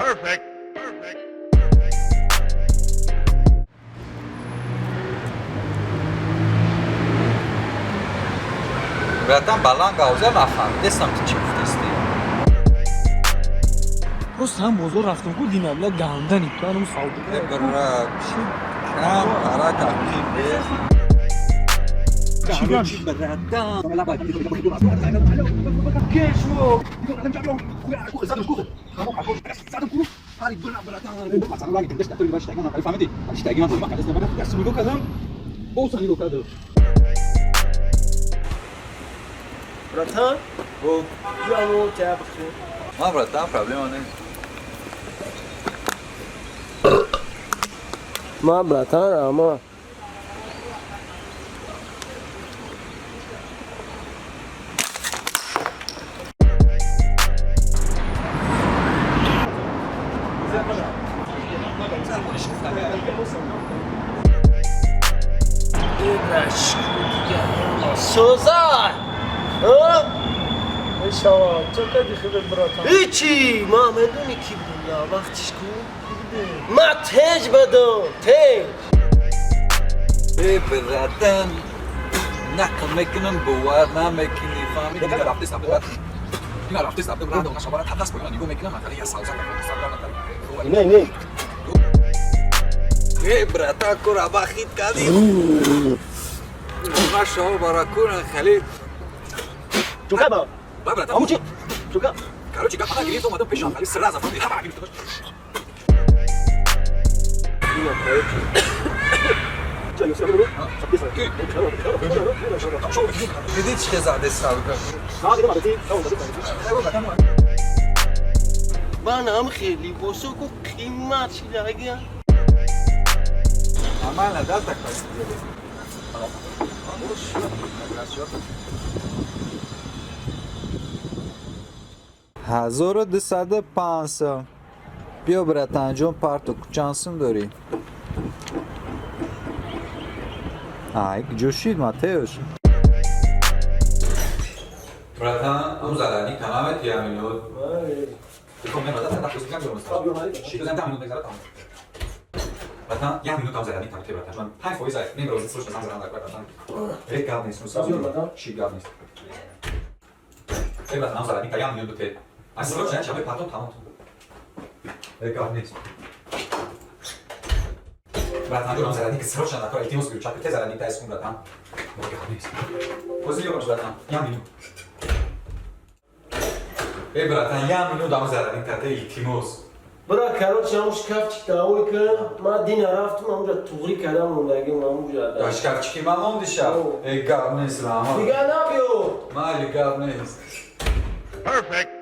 Perfect. Perfect. Братан, баланд гавза, нафаҳмидестам, ту чӣ гуфтести. Просто ҳам бозор рафтам ку, динам ла гандани ту савдо. Бра, чӣ кам ҳарака қибе. Чӣ гап? Братан. Братан, О, биё чай бихӯрем. Ма, братан, проблема нест. Ма, братан, рама. Соза! Шава, чо кади худат, братан? Ҳичи, ма медони, ки будем да вақтиш ку? Ма теҷ бадам, теҷ. Э, братан, нақл мекунам, бовар намекунӣ, фаҳмидӣ? Дина рафте сабда брат, она шабара татас поёна нигоҳ мекунам, натали я савза Не, не. Э, братан, кора бахит кардӣ. Ма шаҳо баракуна хеле. Чука ба? Ба, братан. Аму чи? Чука? Короче, гап ана гирифт, омадам пешам, хеле сразу фаҳмидӣ, ҳама гирифт. Ина, короче. Диди, чӣ заде савга? Ман ҳам хеле либосо ку қимат шидагия. Нормально, да, так? 1205 сом. Биё, братанҷон, парту чанд сум дорӣ? Ай, ҷӯшид, Матеуш. Братан, ам зарадни канамет я минут. Братан, як минут, ам зарадни там, братан. Ман 5% ай, немрози срочно занг задан, братан. Э, гап нест, ну, чӣ гап нест. Э, братан, ам зарадни та як минут бите. Ай, срочно, чабе потом тамом. Э, гап нест. Братан, ҷон, ам зарадни срочно накор, илтимос гӯ, чапи те зарадни та эскун, братан. Э, гап нест. Ҳозир ёбаш, братан, як минут. Э, братан, як минут, ам зарадни та те, илтимос. Бра, короче, ҳамун шкафчик давой кун. Ма дина рафтум, ҳамунҷа туғрӣ кардам, мондагим ҳамунҷа. Да шкафчики ма мондиша? О. Э, гап нест, раҳмат. Дига набиё. Майли, гап нест. Perfect.